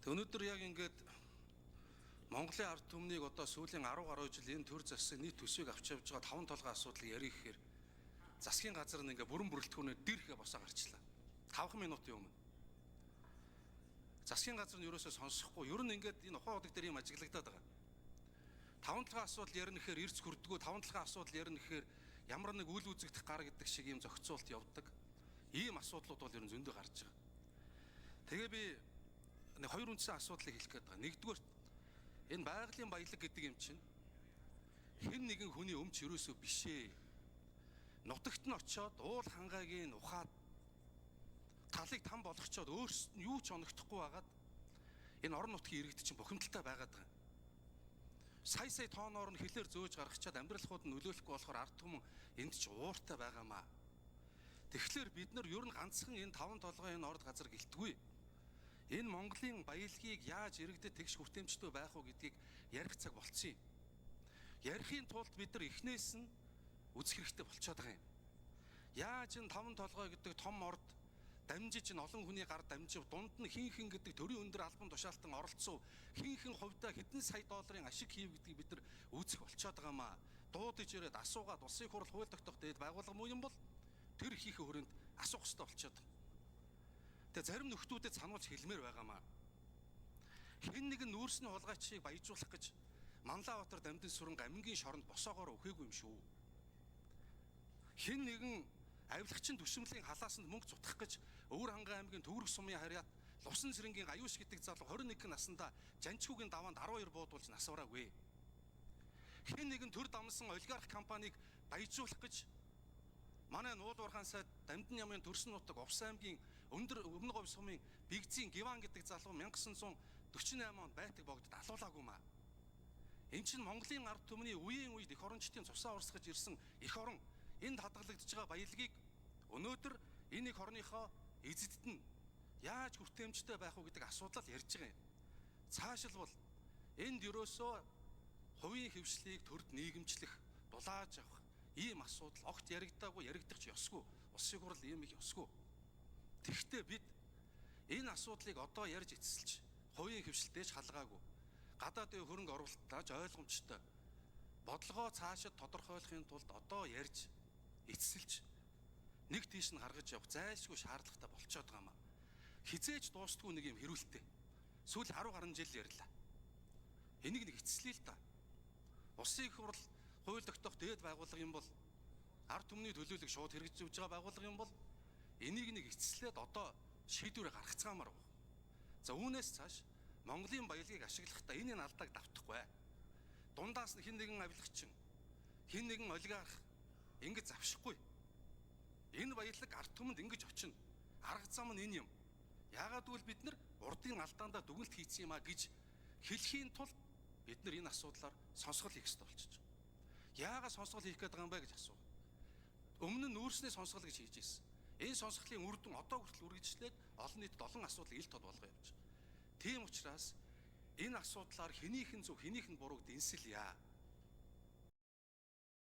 Тэг өнөөдөр яг ингээд Монголын ард түмнийг одоо сүүлийн 10 гаруй жил энэ төр засгийн нийт төсвийг авч явж байгаа таван толгой асуудлыг ярих гэхээр засгийн газар нь ингээ бүрэн бүрэлдэхүүнээр дэрхэ босоо гарчлаа. 5 минутын өмнө. Засгийн газар нь ерөөсөө сонсохгүй. Ер нь ингээд энэ ухаан удаг дээр юм ажиглагдаад байгаа. Таван толгой асуудал ярина гэхээр эрц хүрдгүү, таван толгой асуудал ярина гэхээр ямар нэг үл үзэгдэх гар гэдэг шиг юм зохицуулт явдаг. Ийм асуудлууд бол ер нь зөндөө гарч байгаа. Тэгээ би нэг хоёр үндсэн асуудлыг хэлэх гээд байгаа. Нэгдүгээр, энэ байгалийн баялаг гэдэг юм чинь хэн нэгэн хүний өмч ерөөсөө биш ээ. Нутагт нь очиод уул хангайгийн ухаад талыг там болгочоод өөрсдөд нь юу ч оногдохгүй байгаад энэ орон нутгийн иргэд чинь бухимдалтай байгаад байгаа. Сая сая тооноор нь хилээр зөөж гаргачаад амьдралхууд нь нөлөөлөхгүй болохоор ард түмэн энд ч ууртай байгаамаа. Тэгэхээр бид нар ер нь ганцхан энэ таван толгойн энэ орд газар гэлтгүй. Энэ Монголын баялагийг яаж иргэдэд тэгш хүртээмжтэй байх уу гэдгийг ярих цаг болцсон юм. Ярихын тулд бид нар эхнээс нь үзэх хэрэгтэй болчиход байгаа юм. Яаж энэ таван толгой гэдэг том орд дамжиж энэ олон хүний гар дамжив, дунд нь хин хин гэдэг төрийн өндөр албан тушаалтан оролцов, хин хин хувьдаа хэдэн сая долларын ашиг хийв гэдгийг бид нар үзэх болчиход байгаа маа. Дуудаж ирээд асуугаад улсын хурал хууль тогтоох дээд байгууллага муу юм бол тэр хийхээ хүрээнд асуух хэрэгтэй болчиход. Тэгээ зарим нөхдүүдэд сануулж хэлмээр байгаамаа. Хэн нэгэн нүүрсний хулгайчийг баяжуулах гэж Манлайбаатар дамдын сүрэн гамингийн шоронд босоогоор өөхөөгүй юм шүү. Хэн нэгэн авилгачин төшөмлийн халаасанд мөнгө цутгах гэж Өвөр хангай аймгийн Төвөрг сумын харьяат Лувсан цэрэнгийн Аюуш гэдэг залуу 21 наснда Жанчгүйгийн даваанд 12 буудуулж нас бараагүй. Хэн нэгэн төр дамсан олигарх компанийг баяжуулах гэж манай нуулуурхаан сайд Дамдин ямын төрсөн нутаг Увс аймгийн өндөр өмнө говь сумын Бигзийн Гиван гэдэг залуу 1948 онд байтаг богдод алуулаагүй маа. Эн чинь Монголын ард түмний үеийн үед эх орончдын цусаа урсгаж ирсэн эх орон энд хадгалагдж байгаа баялагийг өнөөдөр энэ эх орныхоо эзэдд нь яаж хүртээмжтэй байх уу гэдэг асуудал ярьж байгаа юм. Цаашилбал энд ерөөсөө хувийн хвшлийг төрд нийгэмчлэх, дулааж авах ийм асуудал огт яригдаагүй, яригдах ч ёсгүй. Улсын хурал ийм их ёсгүй. Тэгэхдээ бид энэ асуудлыг одоо ярьж эцэслж хувийн хвшилтэйч халгаагүй. Гадаадын хөрөнгө оруулалтаач ойлгомжтой. Бодлогоо цаашид тодорхойлохын тулд одоо ярьж эцэслж нэг тийш нь гаргаж явах зайлшгүй шаардлагатай болчиход байгаа юм. Хизээж дуустгүй нэг юм хэрүүлттэй. Сүүл 10 гаруй жил ярьлаа. Энийг нэг эцэслэе л да. Улсын их хурл хууль тогтоох дээд байгууллага юм бол ард түмний төлөөлөг шууд хэрэгжиж байгаа байгууллага юм бол энийг нэг эцэслээд одоо шийдвэрээ гаргацгаамаар байна. За үүнээс цааш Монголын баялагийг ашиглахдаа энэ алдааг давтахгүй. Дундаас нь хэн нэгэн авилгачин, хэн нэгэн олигарх ингэж завшихгүй. Энэ баялаг ард түмэнд ингэж очино. Арга зам нь энэ юм. Яагаад гэвэл бид нар урдын алдаандаа дүгнэлт хийсэн юм а гэж хэлэхийн тулд бид нар энэ асуудлаар сонсгол хийх хэрэгтэй болчихж байгаа. Яагаад сонсгол хийх гээд байгаа юм бэ гэж асуу. Өмнө нь нүүрсний сонсгол гэж хийж ирсэн. Энэ сонсголын үр дүн одоо хүртэл үргэлжлээд олон нийтэд олон асуудал ил тод болгоо явж байгаа. Тийм учраас энэ асуудлаар хэнийхэн зөв, хэнийх нь бурууг дэнсэлье.